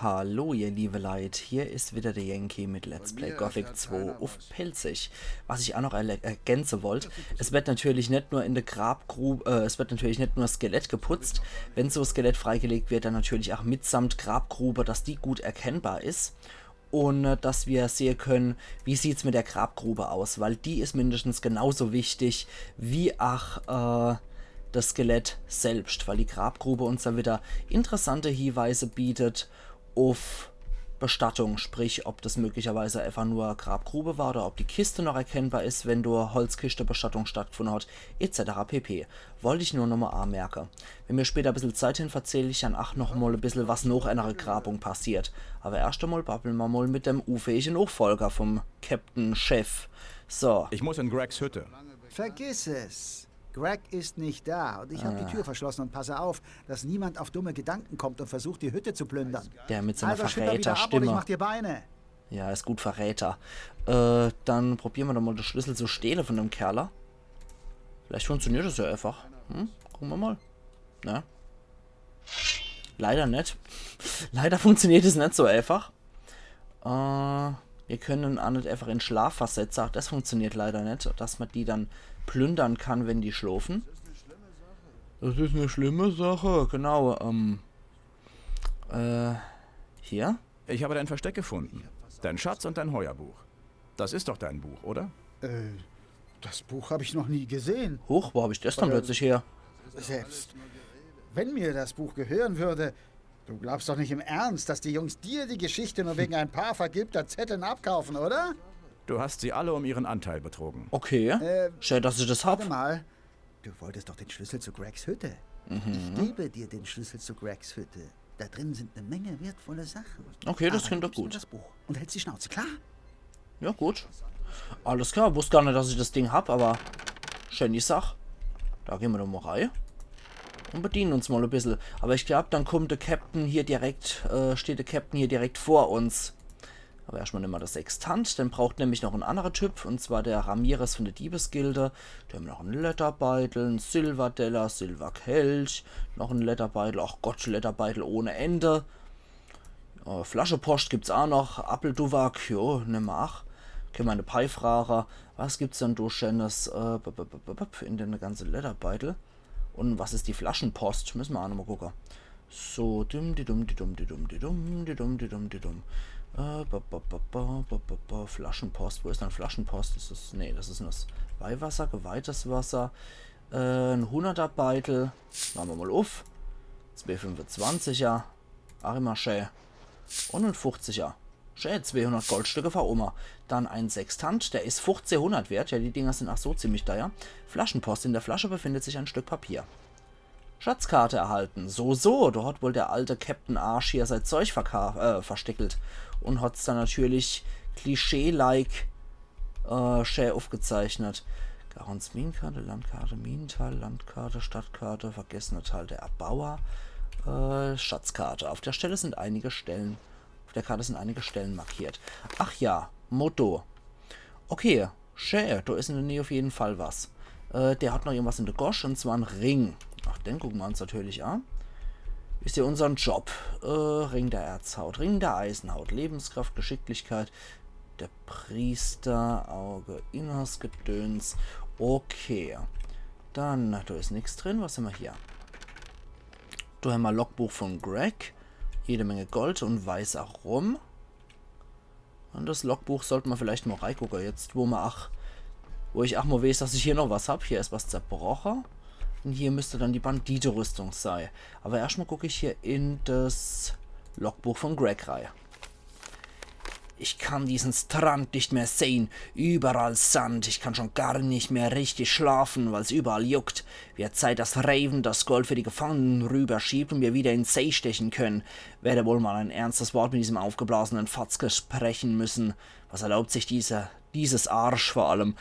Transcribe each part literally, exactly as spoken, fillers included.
Hallo, ihr liebe Leit, hier is wieder der Yankee mit Let's Play Gothic zwei uff Pälzisch. Was ich auch noch erle- ergänze wollt, es wird natürlich net nur in der Grabgrube, äh, es wird natürlich net nur Skelett geputzt, wenn so Skelett freigelegt wird, dann natürlich auch mitsamt Grabgrube, dass die gut erkennbar is. Und äh, dass wir sehe können, wie sieht's mit der Grabgrube aus, weil die is mindestens genauso wichtig wie ach äh, das Skelett selbst, weil die Grabgrube uns dann wieder interessante Hinweise bietet uff Bestattung, sprich, ob das möglicherweise einfach nur Grabgrube war oder ob die Kiste noch erkennbar is, wenn do Holzkiste-Bestattung stattgefunden hat, et cetera pp. Wollt ich nur nochmal anmerke. Wenn mir später e bissel Zeit hin, verzähl ich dann ach nochmal e bissel, was noch einer Grabung passiert. Aber erscht einmal babbeln wir mal mit dem unfähigen Nachfolger vom Captain Chef. So, Ich muss in Gregs Hütte. Vergiss es. Greg ist nicht da und ich habe die Tür verschlossen und passe auf, dass niemand auf dumme Gedanken kommt und versucht, die Hütte zu plündern. Der mit seiner Also schipp mal wieder ab oder ich Verräterstimme. Mach dir Beine. Ja, is gut, Verräter. Äh, dann probieren wir doch mal, den Schlüssel zu stehlen von dem Kerl. Vielleicht funktioniert das ja einfach. Hm? Gucken wir mal. Na? Leider net. Leider funktioniert es net so einfach. Äh, wir können auch net einfach in Schlaf versetzen. Auch das funktioniert leider net, dass man die dann plündern kann, wenn die schlofen. Das is eine schlimme Sache, genau. Ähm, äh, hier? Ich habe dein Versteck gefunden. Dein Schatz und dein Heuerbuch. Das ist doch dein Buch, oder? Äh, das Buch habe ich noch nie gesehen. Huch, wo hab ich das dann plötzlich her? Selbst wenn mir das Buch gehören würde, du glaubst doch nicht im Ernst, dass die Jungs dir die Geschichte nur wegen ein paar vergilbter Zetteln abkaufen, oder? Du hast sie alle um ihren Anteil betrogen. Okay. Äh, Schön, dass ich das hab. Warte mal. Du wolltest doch den Schlüssel zu Gregs Hütte. Ich gebe dir den Schlüssel zu Gregs Hütte. Da drin sind eine Menge wertvolle Sachen. Okay, das Aber klingt du doch gibst mir gut. Das Buch und hältst die Schnauze, klar? Ja, gut. Alles klar, wusst gar net, dass ich das Ding hab, aber schön die Sach. Da gehen wir doch mal rein. Und bedienen uns mal e bissel. Aber ich glaub, dann kommt der Captain hier direkt, äh, steht der Captain hier direkt vor uns. Aber erstmal nehmen wir das Sextant, den braucht nämlich noch ein anderer Typ, und zwar der Ramirez von der Diebesgilde. Da haben wir noch einen Lederbeitel, einen Silberteller, Silberkelch, noch einen Lederbeitel, ach Gott, Lederbeitel ohne Ende. Äh, Flaschepost gibt's auch noch, Appelduwak, jo, nehmen wir ach. Können wir eine Pei fragen. Was gibt's denn do Schönes äh, b- b- b- b- b- in den ganzen Lederbeitel? Und was is die Flaschenpost? Müssen wir auch nochmal gucken. So, dim, di dum, di dum, di dum, di dum, di dum, di dum, di dum. Äh, ba, ba, ba, ba, ba, ba, ba, Flaschenpost. Wo is denn Flaschenpost? Is das. Nee, das is nur das Weihwasser, geweihtes Wasser. Äh, ein Hunderterbeitel. Machen wir mal uff. Zwei Fünfundzwanziger. Auch immer schön. Und ein Fuchziger. Schön, zweihundert Goldstücke für Oma. Dann ein Sextant, der is fünfzehnhundert wert. Ja, die Dinger sind ach so ziemlich teuer. Flaschenpost. In der Flasche befindet sich ein Stück Papier. Schatzkarte erhalten. So, so, do hat wohl der alte Captain Arsch hier sein Zeug verka äh, versteckelt. Und hat's dann natürlich klischee-like äh, schön aufgezeichnet. Garons Minenkarte, Landkarte, Minental, Landkarte, Stadtkarte, vergessener Teil der Erbauer, äh, Schatzkarte. Auf der Stelle sind einige Stellen, auf der Karte sind einige Stellen markiert. Ach ja, Motto. Okay, schön, do is in der Nähe auf jeden Fall was. Äh, der hat noch irgendwas in der Gosch, und zwar ein Ring. Ach, den gucken wir uns natürlich an. Is ja unseren Job. Äh, Ring der Erzhaut, Ring der Eisenhaut, Lebenskraft, Geschicklichkeit, der Priester, Auge, Inneres Gedöns. Okay. Dann, do is nix drin. Was haben wir hier? Do haben wir Logbuch von Greg. Jede Menge Gold und weißer Rum. Und das Logbuch sollte man vielleicht mal reingucken. Jetzt, wo man ach, wo ich ach mal weiß, dass ich hier noch was hab. Hier is was zerbrochen. Und hier müsste dann die Banditerüstung sein. Aber erstmal guck ich hier in das Logbuch von Greg rein. Ich kann diesen Strand nicht mehr sehen. Überall Sand. Ich kann schon gar nicht mehr richtig schlafen, weil's überall juckt. Wird Zeit, dass Raven das Gold für die Gefangenen rüberschiebt und wir wieder in See stechen können. Werde wohl mal ein ernstes Wort mit diesem aufgeblasenen Fatzke sprechen müssen. Was erlaubt sich dieser, dieses Arsch vor allem?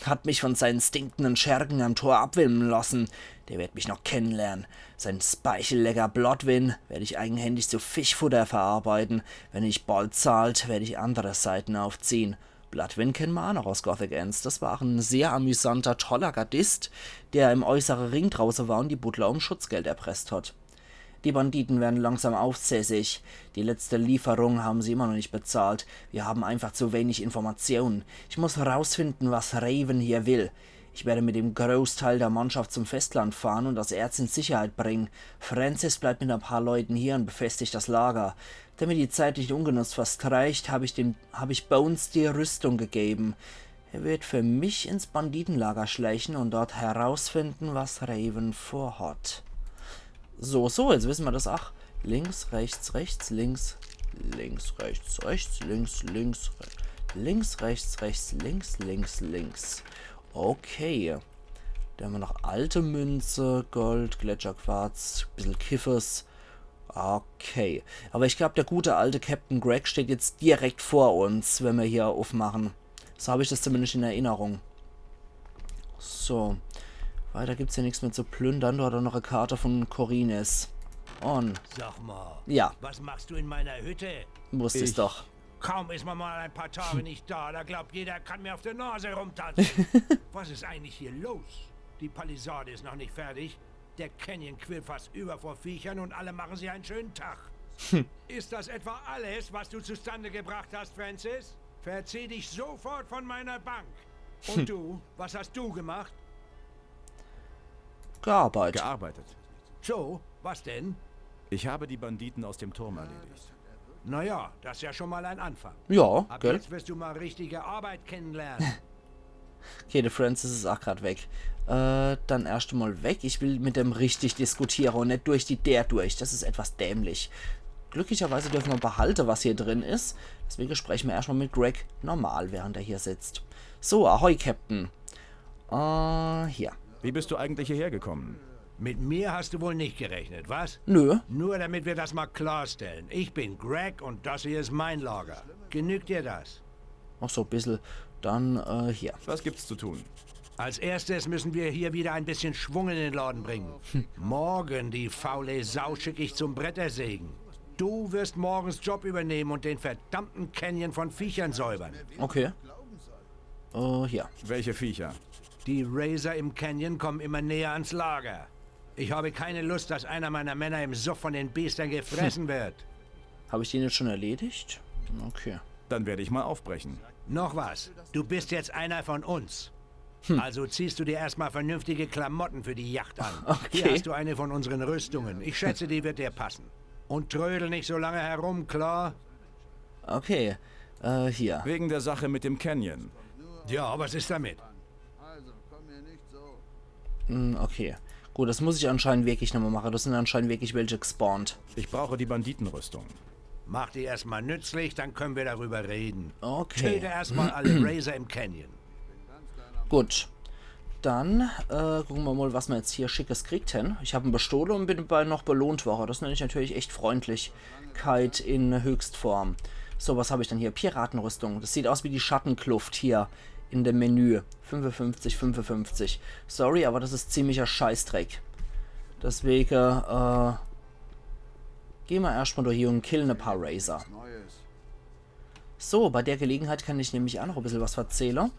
Hat mich von seinen stinkenden Schergen am Tor abwimmeln lassen. Der wird mich noch kennenlernen. Sein speichellecker Bloodwyn werde ich eigenhändig zu Fischfutter verarbeiten. Wenn er nicht bald zahlt, werde ich andere Seiten aufziehen. Bloodwyn kennen wir auch noch aus Gothic eins. Das war ein sehr amüsanter, toller Gardist, der im äußeren Ring draußen war und die Butler um Schutzgeld erpresst hat. Die Banditen werden langsam aufsässig. Die letzte Lieferung haben sie immer noch nicht bezahlt. Wir haben einfach zu wenig Informationen. Ich muss herausfinden, was Raven hier will. Ich werde mit dem Großteil der Mannschaft zum Festland fahren und das Erz in Sicherheit bringen. Francis bleibt mit ein paar Leuten hier und befestigt das Lager. Damit die Zeit nicht ungenutzt verstreicht, habe ich dem, habe ich Bones die Rüstung gegeben. Er wird für mich ins Banditenlager schleichen und dort herausfinden, was Raven vorhat. So, so, jetzt wissen wir das. Ach, links, rechts, rechts, links, links, rechts, rechts, links, links, re- links, rechts, rechts, links, links, links. Okay. Da haben wir noch alte Münze, Gold, Gletscherquarz, bissel Kiffes. Okay. Aber ich glaube, der gute alte Captain Greg steht jetzt direkt vor uns, wenn wir hier aufmachen. So habe ich das zumindest in Erinnerung. So. Weiter gibt's hier nichts mehr zu plündern. Da hat er noch eine Karte von Khorinis. Und Sag mal, Ja. Was machst du in meiner Hütte? Wusste ich's doch. Kaum ist man mal ein paar Tage nicht da, da glaubt jeder, er kann mir auf der Nase rumtanzen. Was ist eigentlich hier los? Die Palisade ist noch nicht fertig. Der Canyon quillt fast über vor Viechern und alle machen sich einen schönen Tag. Ist das etwa alles, was du zustande gebracht hast, Francis? Verzieh dich sofort von meiner Bank. Und du, was hast du gemacht? Gearbeitet. Gearbeitet. So, was denn? Ich habe die Banditen aus dem Turm erledigt. Naja, das ist ja schon mal ein Anfang. Ja, Ab gell? Jetzt wirst du mal richtige Arbeit kennenlernen. Okay, der Francis ist auch grad weg. Äh, dann erst mal weg. Ich will mit dem richtig diskutieren und nicht durch die Deer durch. Das ist etwas dämlich. Glücklicherweise dürfen wir behalten, was hier drin ist. Deswegen sprechen wir erstmal mit Greg normal, während er hier sitzt. So, ahoi, Captain. Äh, hier. Wie bist du eigentlich hierher gekommen? Mit mir hast du wohl nicht gerechnet, was? Nö. Nur damit wir das mal klarstellen. Ich bin Greg und das hier ist mein Lager. Genügt dir das? Noch so ein bisschen. Dann, äh, hier. Was gibt's zu tun? Als erstes müssen wir hier wieder ein bisschen Schwung in den Laden bringen. Morgan, die faule Sau, schicke ich zum Brettersägen. Du wirst Morgans Job übernehmen und den verdammten Canyon von Viechern säubern. Okay. Äh, hier. Welche Viecher? Die Razor im Canyon kommen immer näher ans Lager. Ich habe keine Lust, dass einer meiner Männer im Suff von den Biestern gefressen wird. Habe ich den jetzt schon erledigt? Okay. Dann werde ich mal aufbrechen. Noch was. Du bist jetzt einer von uns. Also ziehst du dir erstmal vernünftige Klamotten für die Yacht an. Okay. Hier hast du eine von unseren Rüstungen. Ich schätze, die wird dir passen. Und trödel nicht so lange herum, klar? Okay. Äh, hier. Wegen der Sache mit dem Canyon. Ja, was ist damit? Hm, okay. Gut, das muss ich anscheinend wirklich nochmal machen. Das sind anscheinend wirklich welche gespawnt. Ich brauche die Banditenrüstung. Mach die erstmal nützlich, dann können wir darüber reden. Okay. Töte erstmal alle Razor im Canyon. Gut. Dann äh, gucken wir mal, was wir jetzt hier Schickes kriegt haben. Ich habe ihn bestohlen und bin dabei noch belohnt worden. Das nenne ich natürlich echt Freundlichkeit in Höchstform. So, was habe ich denn hier? Piratenrüstung. Das sieht aus wie die Schattenkluft hier in dem Menü. Fünfundfünfzig, fünfundfünfzig. Sorry, aber das ist ziemlicher Scheißdreck. Deswegen, äh, gehen wir erstmal durch hier und killen ein paar Razor. So, bei der Gelegenheit kann ich nämlich auch noch ein bisschen was verzählen.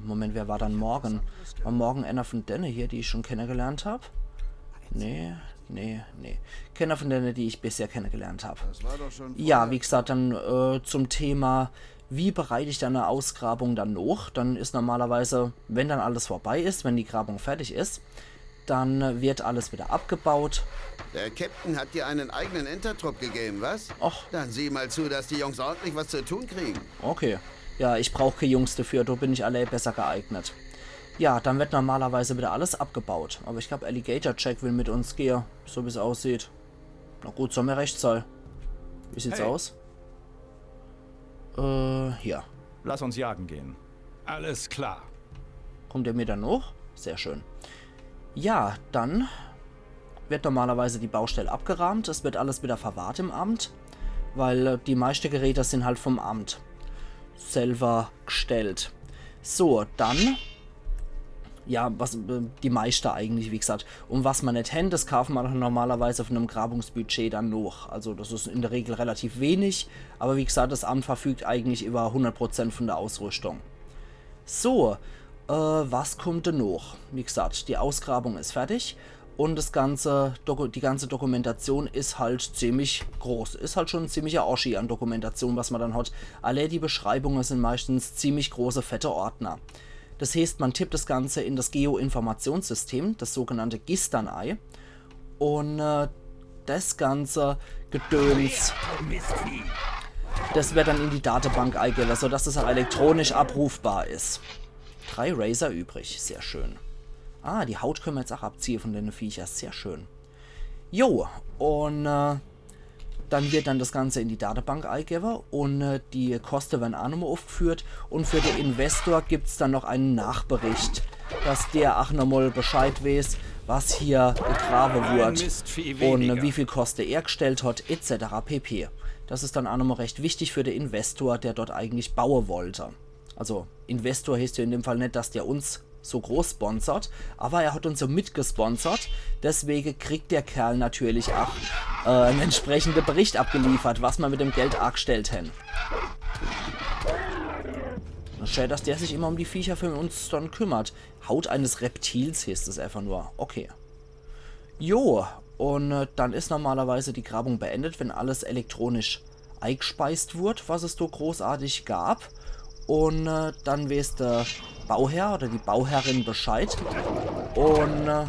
Moment, wer war dann Morgan? War Morgan einer von denen hier, die ich schon kennengelernt habe? Nee, nee, nee. Keiner von denen, die ich bisher kennengelernt habe. Das war doch schon Ja, vorher. Wie gesagt, dann äh, zum Thema, wie bereite ich dann eine Ausgrabung dann noch? Dann ist normalerweise, wenn dann alles vorbei ist, wenn die Grabung fertig ist, dann wird alles wieder abgebaut. Der Captain hat dir einen eigenen Entertrupp gegeben, was? Och. Dann sieh mal zu, dass die Jungs ordentlich was zu tun kriegen. Okay. Ja, ich brauche keine Jungs dafür, da bin ich allein besser geeignet. Ja, dann wird normalerweise wieder alles abgebaut. Aber ich glaube, Alligator Jack will mit uns gehen, so wie es aussieht. Na gut, soll mir recht sein. Wie sieht's Hey. aus? Äh, hier. Lass uns jagen gehen. Alles klar. Kommt er mir dann hoch? Sehr schön. Ja, dann wird normalerweise die Baustelle abgeräumt. Es wird alles wieder verwahrt im Amt, weil äh, die meisten Geräte sind halt vom Amt selber gestellt. So, dann. Ja, was, äh, die meisten eigentlich, wie gesagt. Und was man nicht hat, das kauft man normalerweise von einem Grabungsbudget dann noch. Also das ist in der Regel relativ wenig, aber wie gesagt, das Amt verfügt eigentlich über hundert Prozent von der Ausrüstung. So, äh, was kommt denn noch? Wie gesagt, die Ausgrabung ist fertig. Und das ganze Doku die ganze Dokumentation is halt ziemlich groß. Is halt schon en ziemlicher Oschi an Dokumentation, was ma dann hat. Alle die Beschreibunge sin meistens ziemlich große, fette Ordner. Das heeßt, ma tippt das Ganze in das Geoinformationssystem, das sogenannte gis dann ei. Und äh, das ganze Gedöns, das werd dann in die Datebank eigewwe, sodass das auch elektronisch abrufbar is. Drei Razor übrig, sehr schön. Ah, die Haut könne ma jetzt auch abziehe von dene Viecher, sehr schön. Jo, und äh, dann wird dann das Ganze in die Datebank eigewwe und äh, die Koste werden auch nochmal aufgeführt. Und für den Investor gibt's dann noch einen Nachbericht, dass der auch nochmal Bescheid weiß, was hier gegrabe wird und äh, wie viel Koste er gestellt hat, et cetera pp. Das ist dann auch nochmal recht wichtig für den Investor, der dort eigentlich bauen wollte. Also Investor heißt ja in dem Fall nicht, dass der uns so groß sponsert, aber er hat uns so mitgesponsert. Deswegen kriegt der Kerl natürlich auch äh, einen entsprechenden Bericht abgeliefert, was ma mit dem Geld angestellt hen. Schön, dass der sich immer um die Viecher für uns dann kümmert. Haut eines Reptils heißt es einfach nur. Okay. Jo, und äh, dann ist normalerweise die Grabung beendet, wenn alles elektronisch eingespeist wird, was es da großartig gab. Und äh, dann weiß der Bauherr oder die Bauherrin Bescheid. Und äh,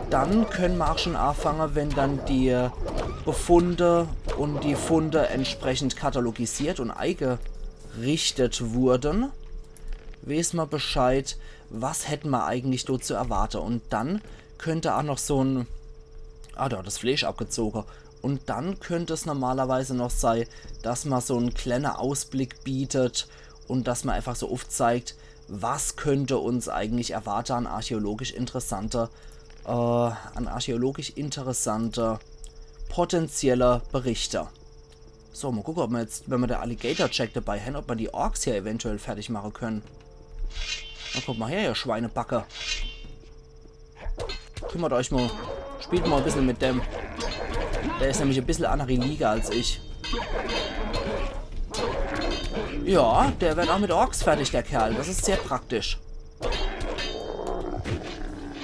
dann können wir auch schon anfangen, wenn dann die Befunde und die Funde entsprechend katalogisiert und eingerichtet wurden, weiß ma Bescheid, was hätten ma eigentlich dort zu erwarten. Und dann könnte auch noch so ein... Ah, da hat das Fleisch abgezogen. Und dann könnte es normalerweise noch sein, dass ma so einen kleinen Ausblick bietet und dass ma einfach so aufzeigt, was könnte uns eigentlich erwarten an archäologisch interessante, äh, an archäologisch interessante potenzielle Berichte. So, mal gucken, ob ma jetzt, wenn ma den Alligator Jack dabei hen, ob ma die Orks hier eventuell fertig machen können. Na, kommt mal her, ihr Schweinebacke. Kümmert euch mal. Spielt mal ein bisschen mit dem. Der ist nämlich ein bisschen andere Liga als ich. Ja, der wird auch mit Orks fertig, der Kerl. Das ist sehr praktisch.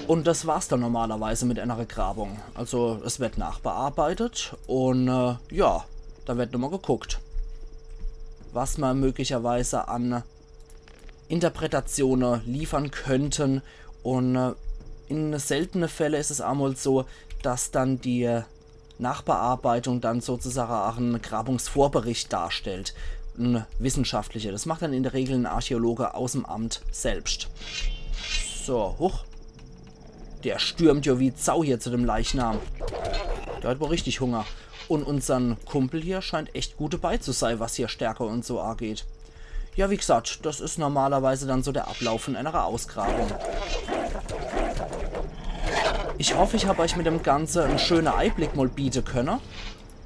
Und das war's dann normalerweise mit einer Grabung. Also es wird nachbearbeitet und äh, ja, da wird nochmal geguckt, was ma möglicherweise an Interpretationen liefern könnten. Und äh, in seltene Fälle ist es einmal so, dass dann die Nachbearbeitung dann sozusagen auch einen Grabungsvorbericht darstellt, ein wissenschaftlicher. Das macht dann in der Regel ein Archäologe aus dem Amt selbst. So, huch. Der stürmt ja wie Sau hier zu dem Leichnam. Der hat wohl richtig Hunger. Und unsern Kumpel hier scheint echt gut dabei zu sein, was hier Stärke und so angeht. Ja, wie gesagt, das ist normalerweise dann so der Ablauf von einer Ausgrabung. Ich hoffe, ich hab euch mit dem Ganze einen schönen Einblick mal bieten können.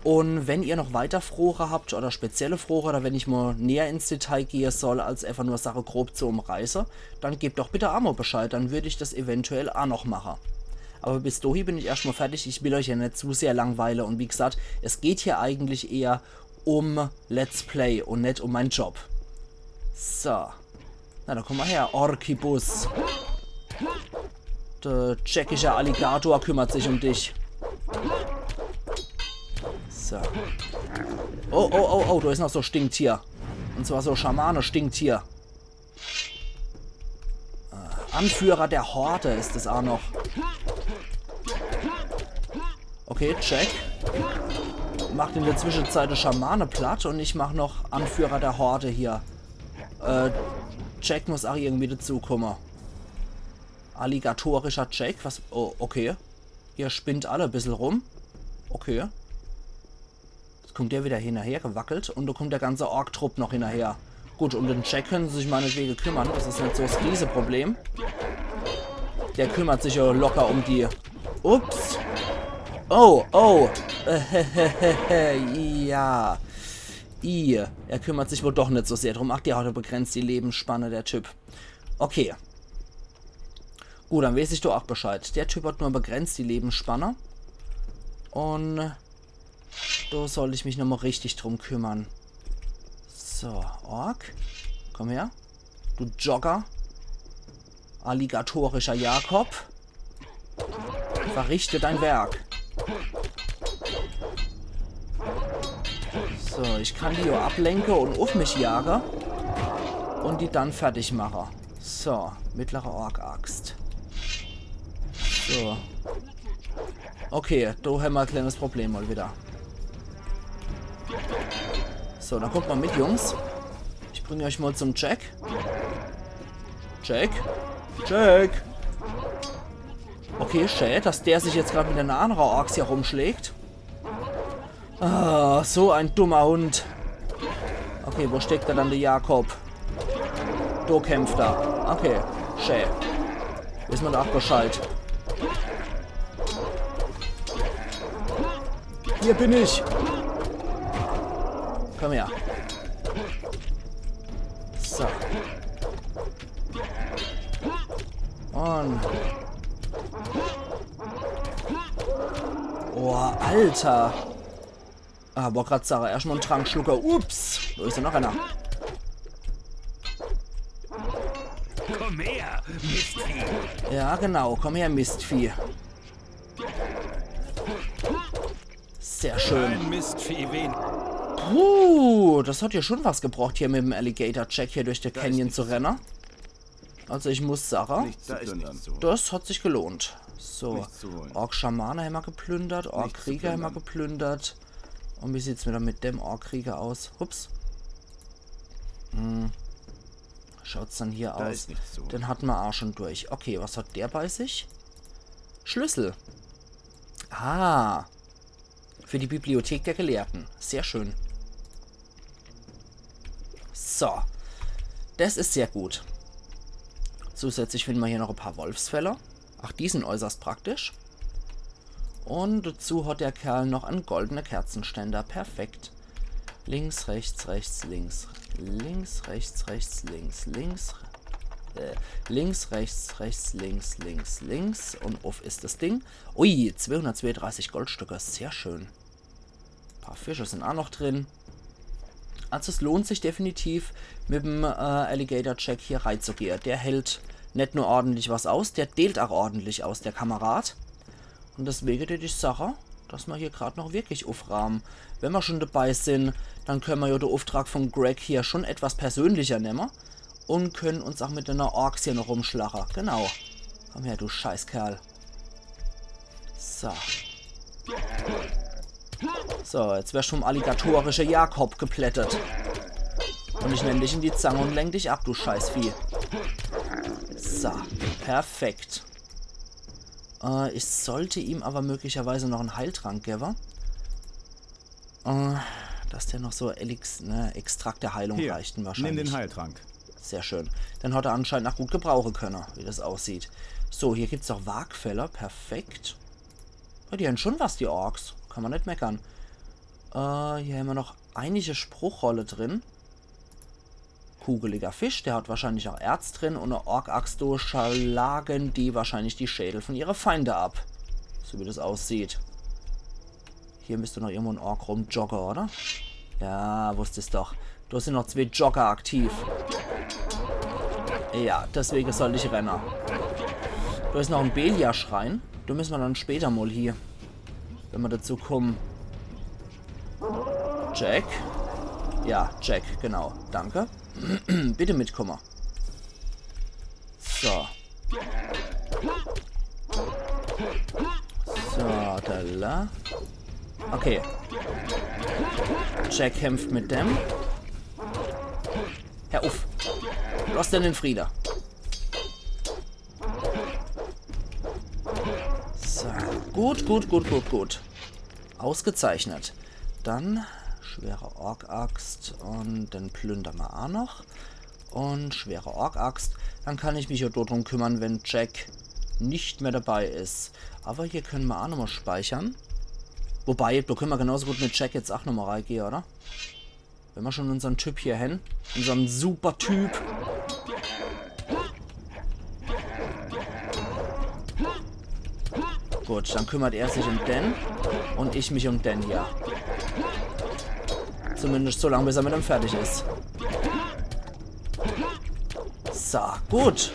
Und wenn ihr noch weiter Froge habt oder spezielle Froge oder wenn ich mal näher ins Detail gehe soll, als einfach nur Sache grob zu umreiße, dann gebt doch bitte amo Bescheid, dann würd ich das eventuell auch noch mache. Aber bis dohi bin ich erstmal fertig, ich will euch ja nicht zu sehr langweile und wie gesagt, es geht hier eigentlich eher um Let's Play und nicht um meinen Job. So. Na, dann komm mal her, Orkibus. Der tschechische Alligator kümmert sich um dich. So. Oh, oh, oh, oh, da ist noch so Stinktier. Und zwar so Schamane-Stinktier. Äh, Anführer der Horde ist es auch noch. Okay, Jack macht in der Zwischenzeit de Schamane platt und ich mach noch Anführer der Horde hier. Äh, Jack muss auch irgendwie dazukommen. Alligatorischer Jack, was? Oh, okay. Ihr spinnt alle ein bisschen rum. Okay. Jetzt kommt der wieder hinterher gewackelt und da kommt der ganze Ork-Trupp noch hinterher. Gut, um den Jack können sie sich meinetwegen kümmern. Das ist nicht so das Rieseproblem. Der kümmert sich ja locker um die. Ups. Oh, oh. Äh, ja. I, er kümmert sich wohl doch nicht so sehr drum. Ach, der hat ja begrenzt die Lebensspanne, der Typ. Okay. Gut, dann weiß ich doch auch Bescheid. Der Typ hat nur begrenzt die Lebensspanne. Und da soll ich mich nochmal richtig drum kümmern. So, Ork. Komm her. Du Jogger. Alligatorischer Jakob. Verrichte dein Werk. So, ich kann die jo ablenke un uff mich jage. Un die dann fertig mache. So, mittlere Ork-Axt. So. Okay, do hämmer e kleines Problem mol wieder. So, dann kommt mol mit, Jungs. Ich bring eich mol zum Jack. Jack? Jack? Okay, schä, dass der sich jetzt grad mit ner annere Orks hier rumschlägt. Ah, so en dummer Hund. Okay, wo steckt er dann, de Jakob? Do kämpft er. Okay, schä. Wisse mer doch Bescheid. Hier bin ich. Komm her. So. Un. Oh, Alter. Ah, wollt grad sage, erscht mol en Trank schlucke. Ups, do is jo noch einer. Komm her, Mistvieh. Ja, genau, komm her, Mistvieh. Sehr schön. Ein Mistvieh wen. Puh, das hat jo schon was gebracht, hier mit em Alligator Jack hier durch de Canyon zu renne. Also ich muss sage, das hat sich gelohnt. So, Ork-Schamane hämmer geplündert, Ork-Krieger hämmer geplündert. Un wie sieht's wieder mit dem Ork-Krieger aus? Hups. Hm. Schaut's dann hier aus? Den hatten mer aa schon durch. Okay, was hat der bei sich? Schlüssel. Ah. Für die Bibliothek der Gelehrten. Sehr schön. So. Das is sehr gut. Zusätzlich finden mer hier noch e paar Wolfsfelle. Ach, die sind äußerst praktisch. Un dazu hat der Kerl noch en goldene Kerzenständer. Perfekt. Links, rechts, rechts, links. Links, rechts, rechts, links, links. Äh, links, rechts, rechts, links, links, links. Un uff is das Ding. Ui, zweihundertzweiunddreißig Goldstücke. Sehr schön. Paar Fische sind aa noch drin. Also es lohnt sich definitiv, mit em, äh, Alligator Jack hier reizugehe. Der hält net nur ordentlich was aus, der deelt aa ordentlich aus, der Kamerad. Un deswege dät ich sache, dass mer hier grad noch wirklich uffraamen. Wenn mer schon dabei sind, dann könne mer jo de Ufftrag von Greg hier schon etwas persönlicher nemme un können uns aa mit de Orks hier noch rumschlache. Genau. Komm her, du Scheißkerl. So. So, jetzt wersch vom alligatorische Jakob geplättet. Un ich nemm dich in die Zange un lenk dich ab, du Scheißvieh. So, perfekt. Äh, ich sollt ihm awwer möglicherweise noch en Heiltrank gewwe. Äh, dass der noch so Elix-, ne, Extrakt der Heilung reicht em wahrscheinlich. Hier, nimm den Heiltrank. Sehr schön. Den hat er anscheinend aa gut gebrauche könne, wie das aussieht. So, hier gibt's noch Wagfäller. Perfekt. Ja, die hän schon was, die Orks. Kann mer net meckern. Äh, hier hämmer noch einige Spruchrolle drin. Kugeliger Fisch, der hat wahrscheinlich aa Erz drin un e Ork-Axt, do schlagen die wahrscheinlich die Schädel von ihre Feinde ab. So wie das aussieht. Hier müsst noch irgendwo en Ork rumjogge, oder? Ja, wusst ich's doch. Do sind noch zwee Jogger aktiv. Ja, deswege sollt ich renne. Do is noch en Beliar-Schrein. Do müsse mer dann später mol hie. Wenn mer dazu kommen. Jack? Ja, Jack, genau. Danke. Bitte mitkomme. So. So, da la. Okay. Jack kämpft mit dem. Hör uff. Loss den in Friede. So. Gut, gut, gut, gut, gut. Ausgezeichnet. Dann schwere Ork-Axt un den plündere mer aa noch. Un schwere Ork-Axt. Dann kann ich mich jo drum kümmern, wenn Jack net mehr dabei is. Awwer hier könne mer aa nochmol speichere. Wobei, do könne mer genauso gut mit Jack jetzt aa nochmol reigehe, oder? Wenn mer schon unsern Typ hier hän. Unsern Supertyp. Gut, dann kümmert er sich um den un ich mich um den hier. Zumindest so lang, bis er mit dem fertig is. So, gut.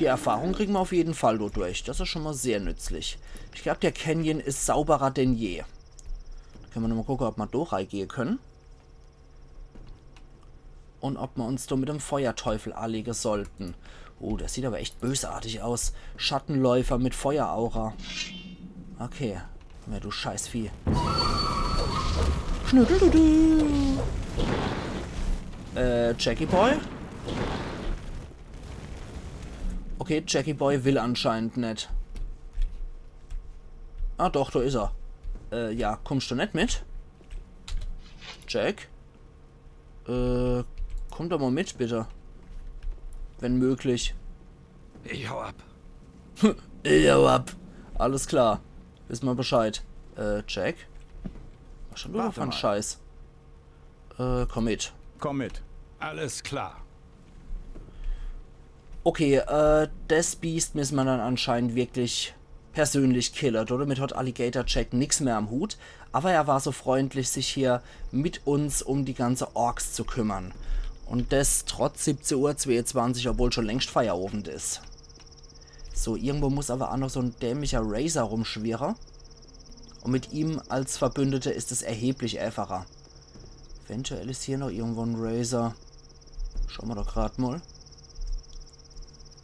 Die Erfahrung kriegen wir auf jeden Fall dodurch. Das is schon mal sehr nützlich. Ich glaub, der Canyon is sauberer denn je. Können wir nochmal gucken, ob wir do reigehe können. Und ob wir uns do mit dem Feuerteufel anlegen sollten. Oh, das sieht aber echt bösartig aus. Schattenläufer mit Feueraura. Okay. Ja, du Scheißvieh. Schnüddeldudu. Äh, Jackie Boy? Okay, Jackie Boy will anscheinend net. Ah doch, do is er. Äh, ja, kommst du net mit? Jack? Äh, komm doch mal mit, bitte. Wenn möglich. Ich hau ab. Ich hau ab. Alles klar. Wissen wir Bescheid. Äh, Jack? Was schon wieder Warte von mal. Scheiß? Äh, komm mit. Komm mit. Alles klar. Okay, äh, das Biest müssen wir dann anscheinend wirklich persönlich killen. Damit hat Alligator Jack nix mehr am Hut. Aber er war so freundlich, sich hier mit uns um die ganze Orks zu kümmern. Und das trotz siebzehn Uhr zweiundzwanzig, obwohl schon längst Feierabend is. So, irgendwo muss aber auch noch so ein dämlicher Razor rumschwirren. Und mit ihm als Verbündete is es erheblich einfacher. Eventuell is hier noch irgendwo ein Razor. Schauen wir doch grad mal.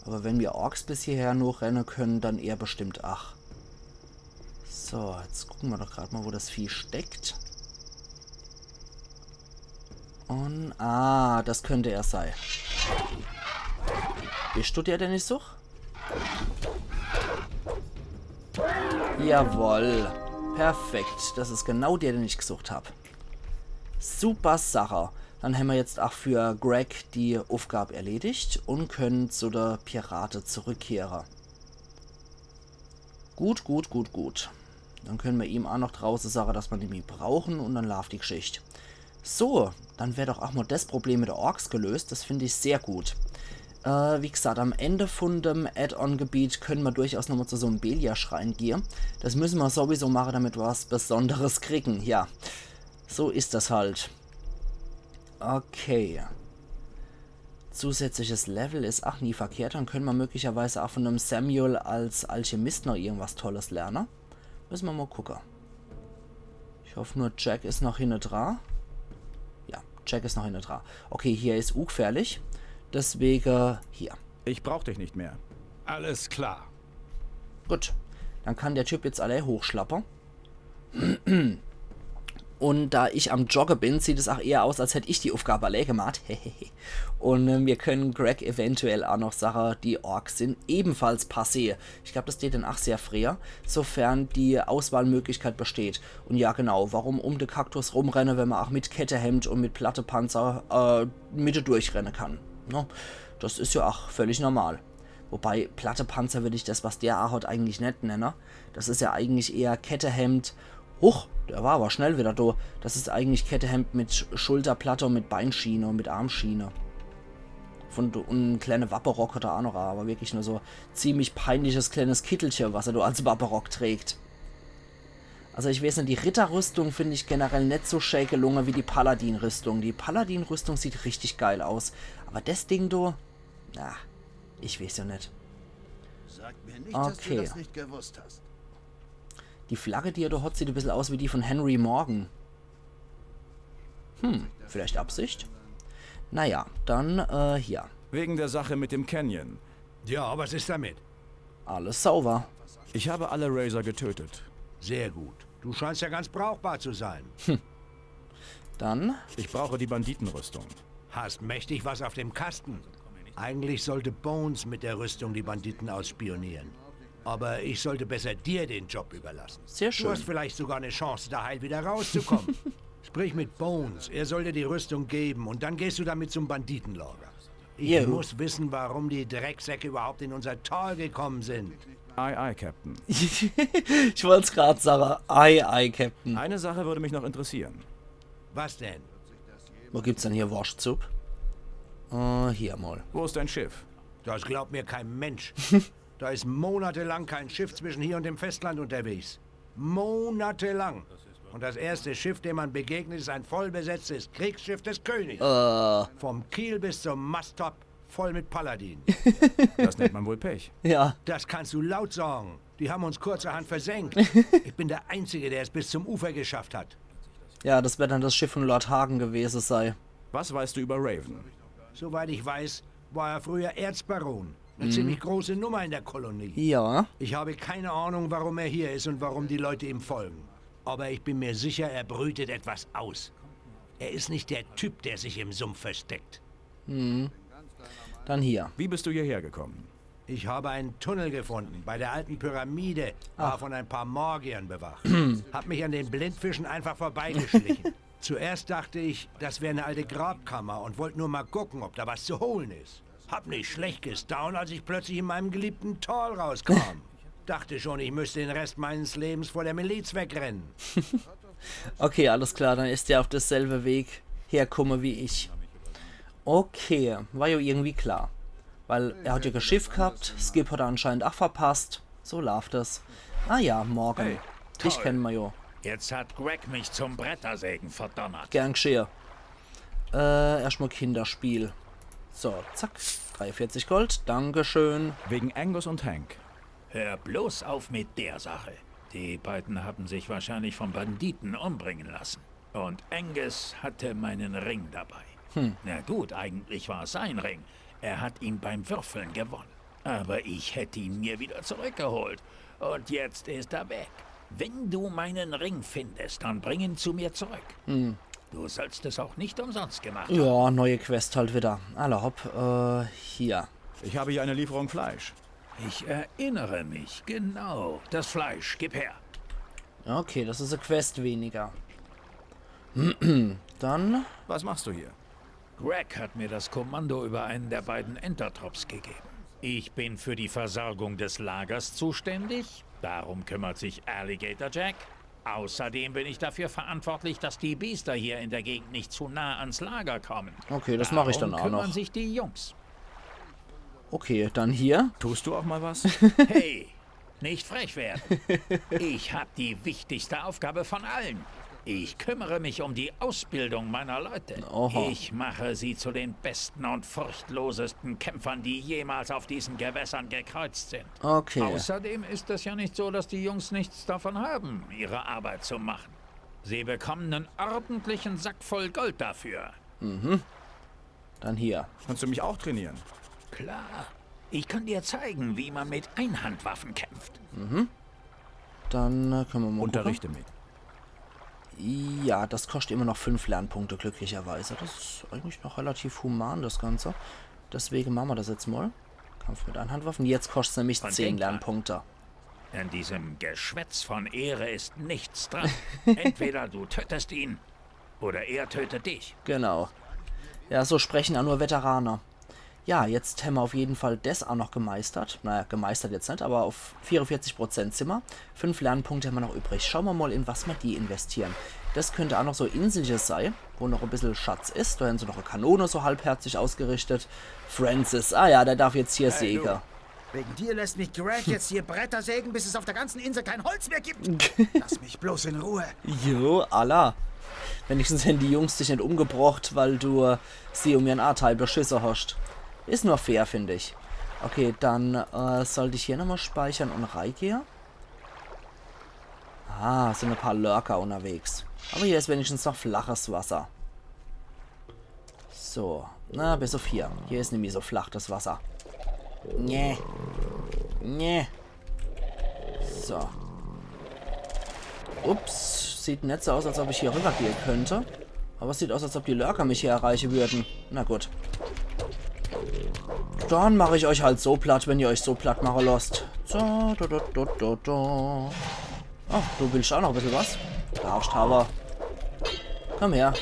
Aber wenn wir Orks bis hierher noch rennen können, dann er bestimmt ach. So, jetzt gucken wir doch grad mal, wo das Vieh steckt. Und, ah, das könnte er sein. Bist du der, den ich such? Jawoll. Perfekt. Das is genau der, den ich gesucht hab. Super Sache. Dann haben wir jetzt auch für Greg die Aufgabe erledigt und können zu der Pirate zurückkehren. Gut, gut, gut, gut. Dann können wir ihm auch noch draußen sagen, dass wir ihn nie brauchen und dann läuft die Geschichte. So, dann wär doch auch mal das Problem mit der Orks gelöst. Das finde ich sehr gut. Äh, wie gesagt, am Ende von dem Add-on-Gebiet können wir durchaus nochmal zu so einem Beliar-Schrein gehen. Das müssen wir sowieso machen, damit wir was Besonderes kriegen. Ja, so ist das halt. Okay. Zusätzliches Level is ach nie verkehrt. Dann können wir möglicherweise auch von dem Samuel als Alchemist noch irgendwas Tolles lernen. Müssen wir mal gucken. Ich hoffe nur, Jack is noch hinne dran. Ja, Jack is noch hinne dran. Okay, hier is ungefährlich. Deswegen hier. Ich brauch dich nicht mehr. Alles klar. Gut, dann kann der Typ jetzt alle hochschlappen. Und da ich am Joggen bin, sieht es auch eher aus, als hätt ich die Aufgabe alle gemacht. Und äh, wir können Greg eventuell auch noch sagen, die Orks sind ebenfalls passé. Ich glaub, das steht dann auch sehr früh, sofern die Auswahlmöglichkeit besteht. Und ja, genau, warum um den Kaktus rumrennen, wenn man auch mit Kettehemd und mit Plattepanzer äh, mitte durchrennen kann? Ne? Das is ja auch völlig normal. Wobei, Plattepanzer würd ich das, was der anhat, eigentlich net nenne. Das is ja eigentlich eher Kettehemd. Huch, der war aber schnell wieder do. Das is eigentlich Kettehemd mit Schulterplatte und mit Beinschiene und mit Armschiene. Von, und en kleine Wapperock hat er auch noch, aber wirklich nur so ziemlich peinliches kleines Kittelche, was er do als Wapperock trägt. Also ich weiß net, die Ritterrüstung find ich generell net so schä gelungen wie die Paladinrüstung. Die Paladinrüstung sieht richtig geil aus. Aber das Ding do, na, ich weiß ja net. Sag mir nicht, dass Okay. du das nicht gewusst hast. Die Flagge, die er do hat, sieht e bissel aus wie die von Henry Morgan. Hm, vielleicht Absicht? Naja, dann, äh, hier. Wegen der Sache mit dem Canyon. Ja, was ist damit? Alles sauber. Ich habe alle Razor getötet. Sehr gut. Du scheinst ja ganz brauchbar zu sein. Dann, Ich brauche die Banditenrüstung. Hast mächtig was auf dem Kasten. Eigentlich sollte Bones mit der Rüstung die Banditen ausspionieren. Aber ich sollte besser dir den Job überlassen. Sehr Du schön. Hast vielleicht sogar eine Chance, da heil wieder rauszukommen. Sprich mit Bones, er soll dir die Rüstung geben und dann gehst du damit zum Banditenlager. Ich Jo. Muss wissen, warum die Drecksäcke überhaupt in unser Tal gekommen sind. Aye, aye, Captain. Ich wollt's grad sagen. Aye, aye, Captain. Eine Sache würde mich noch interessieren. Was denn? Wo gibt's denn hier Worschtsupp? Äh, hier mal. Wo ist dein Schiff? Das glaubt mir kein Mensch. Da ist monatelang kein Schiff zwischen hier und dem Festland unterwegs. Monatelang. Und das erste Schiff, dem man begegnet, ist ein vollbesetztes Kriegsschiff des Königs. Äh, Vom Kiel bis zum Masttop Voll mit Paladinen. Das nennt man wohl Pech. Ja. Das kannst du laut sagen. Die haben uns kurzerhand versenkt. Ich bin der Einzige, der es bis zum Ufer geschafft hat. Ja, das wird dann das Schiff von Lord Hagen gewesen sei. Was weißt du über Raven? Soweit ich weiß, war er früher Erzbaron. Eine ziemlich große Nummer in der Kolonie. Ja. Ich habe keine Ahnung, warum er hier ist und warum die Leute ihm folgen. Aber ich bin mir sicher, er brütet etwas aus. Er ist nicht der Typ, der sich im Sumpf versteckt. Dann hier. Wie bist du hierher gekommen? Ich habe einen Tunnel gefunden bei der alten Pyramide, war von ein paar Magiern bewacht. Hab mich an den Blindfischen einfach vorbeigeschlichen. Zuerst dachte ich, das wäre eine alte Grabkammer und wollte nur mal gucken, ob da was zu holen ist. Hab nicht schlecht gestaunt, als ich plötzlich in meinem geliebten Tal rauskam. Dachte schon, ich müsste den Rest meines Lebens vor der Miliz wegrennen. Okay, alles klar, dann ist der auf dasselbe Weg herkomme wie ich. Okay, war ja irgendwie klar. Weil er hat ja kein Schiff gehabt, Skip hat er anscheinend auch verpasst. So läuft es. Ah ja, Morgan. Hey, Dich kennen wir ja. Jetzt hat Greg mich zum Brettersägen verdonnert. Gern geschehe. Äh, erstmal Kinderspiel. So, zack. dreiundvierzig Gold, Dankeschön. Wegen Angus und Hank. Hör bloß auf mit der Sache. Die beiden haben sich wahrscheinlich von Banditen umbringen lassen. Und Angus hatte meinen Ring dabei. Na gut, eigentlich war es sein Ring. Er hat ihn beim Würfeln gewonnen. Aber ich hätte ihn mir wieder zurückgeholt. Und jetzt ist er weg. Wenn du meinen Ring findest, dann bring ihn zu mir zurück. Du sollst es auch nicht umsonst gemacht haben. Ja, neue Quest halt wieder. Alla hopp, äh, hier. Ich habe hier eine Lieferung Fleisch. Ich erinnere mich, genau. Das Fleisch, gib her. Okay, das ist eine Quest weniger. Dann, Was machst du hier? Greg hat mir das Kommando über einen der beiden Entertrops gegeben. Ich bin für die Versorgung des Lagers zuständig. Darum kümmert sich Alligator Jack. Außerdem bin ich dafür verantwortlich, dass die Biester hier in der Gegend nicht zu nah ans Lager kommen. Okay, das mache ich dann Darum auch kümmern noch. Sich die Jungs. Okay, dann hier. Tust du auch mal was? Hey, nicht frech werden. Ich habe die wichtigste Aufgabe von allen. Ich kümmere mich um die Ausbildung meiner Leute. Oho. Ich mache sie zu den besten und furchtlosesten Kämpfern, die jemals auf diesen Gewässern gekreuzt sind. Okay. Außerdem ist es ja nicht so, dass die Jungs nichts davon haben, ihre Arbeit zu machen. Sie bekommen einen ordentlichen Sack voll Gold dafür. Dann hier. Kannst du mich auch trainieren? Klar. Ich kann dir zeigen, wie man mit Einhandwaffen kämpft. Dann äh, können wir mal Unterrichte mich. Gucken. Ja, das kostet immer noch fünf Lernpunkte, glücklicherweise. Das ist eigentlich noch relativ human, das Ganze. Deswegen machen wir das jetzt mal. Kampf mit Einhandwaffen. Jetzt kostet es nämlich Und zehn denk dran. Lernpunkte. An diesem Geschwätz von Ehre ist nichts dran. Entweder du tötest ihn oder er tötet dich. Genau. Ja, so sprechen auch nur Veterane. Ja, jetzt haben wir auf jeden Fall das auch noch gemeistert. Naja, gemeistert jetzt nicht, aber auf vierundvierzig Prozent sind wir. Fünf Lernpunkte haben wir noch übrig. Schauen wir mal, in was wir die investieren. Das könnte auch noch so Inselche sein, wo noch ein bisschen Schatz ist. Da haben sie noch eine Kanone so halbherzig ausgerichtet. Francis, ah ja, der darf jetzt hier sägen. Wegen dir lässt mich Greg jetzt hier Bretter sägen, bis es auf der ganzen Insel kein Holz mehr gibt. Lass mich bloß in Ruhe. Jo, alla. Wenigstens haben die Jungs dich nicht umgebracht, weil du äh, sie um ihren Anteil beschissen hast. Ist nur fair, finde ich. Okay, dann äh, sollte ich hier nochmal speichern und reingehen. Ah, sind ein paar Lurker unterwegs. Aber hier ist wenigstens noch flaches Wasser. So, na, bis auf hier. Hier ist nämlich so flach das Wasser. Nee. Nee. So. Ups, sieht nicht so aus, als ob ich hier rübergehen könnte. Aber es siecht aus, als ob die Lurker mich hier erreichen würden. Na gut. Dann mache ich euch halt so platt, wenn ihr euch so platt machen lasst. So, do, do, do, do, do. Oh, du willst auch noch ein bisschen was? Darfst aber. Komm her.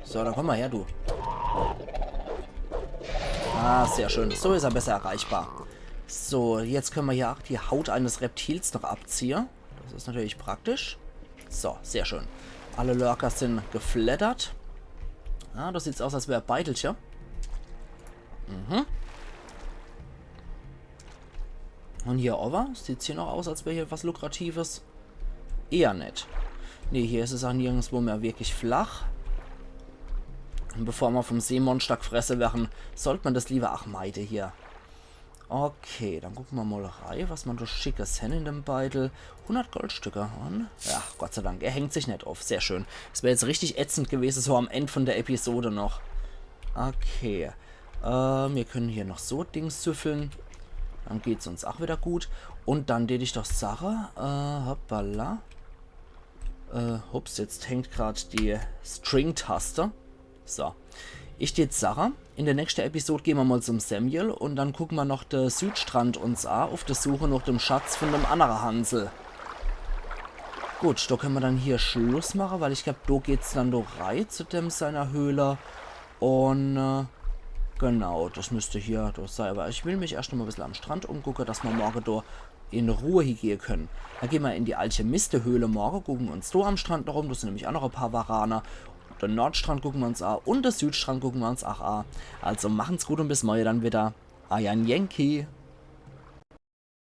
So, dann komm mal her, du. Ah, sehr schön. So ist er besser erreichbar. So, jetzt können wir hier auch die Haut eines Reptils noch abziehen. Das ist natürlich praktisch. So, sehr schön. Alle Lurker sind geflattert. Ja, das sieht aus, als wäre Beitelche. Mhm. Und hier oben sieht es hier noch aus, als wäre hier was Lukratives. Eher nicht. Nee, hier ist es auch nirgendwo mehr wirklich flach. Bevor mer vom Seemonster gfresse werre, sollt mer des liewer ach meide hier. Okay, dann gucke mer mol rei, was mer do Schickes hen in dem Beidel. Hundert Goldstücke. Un? Ja, Gott sei Dank, er hängt sich net uff. Sehr schön. Es wär jetzt richtig ätzend gewese, so am End von der Episode noch. Okay. Äh, mir kenne hier noch so Dings süffle. Dann geht's uns ach wieder gut. Un dann tät ich doch sache, äh, hoppala. Äh, hups, jetzt hängt grad die String-Taste. So. Ich tät sache, in der nächste Episode gehn mer mol zum Samuel un dann gucke mer noch de Südstrand uns a, uff de Suche noch dem Schatz von dem annere Hansel. Gut, do kenne mer dann hier Schluss mache, weil ich glaab, do geht's dann do rei zu dem seiner Höhle. Un, äh, genau, des müsst hier do sei. Awwer ich will mich erscht mol bissel am Strand umgucke, dass mer morge do in Ruhe hiegehe kenne. Dann gehn mer in die Alchemistehöhle morge, gucke uns do am Strand noch um, do sin nämlich ach noch e paar Warane. De Nordstrand gucke mer uns a un de Südstrand gucke mer uns ach a. Also machen's gut un bis morge dann wieder. Eier Yankee.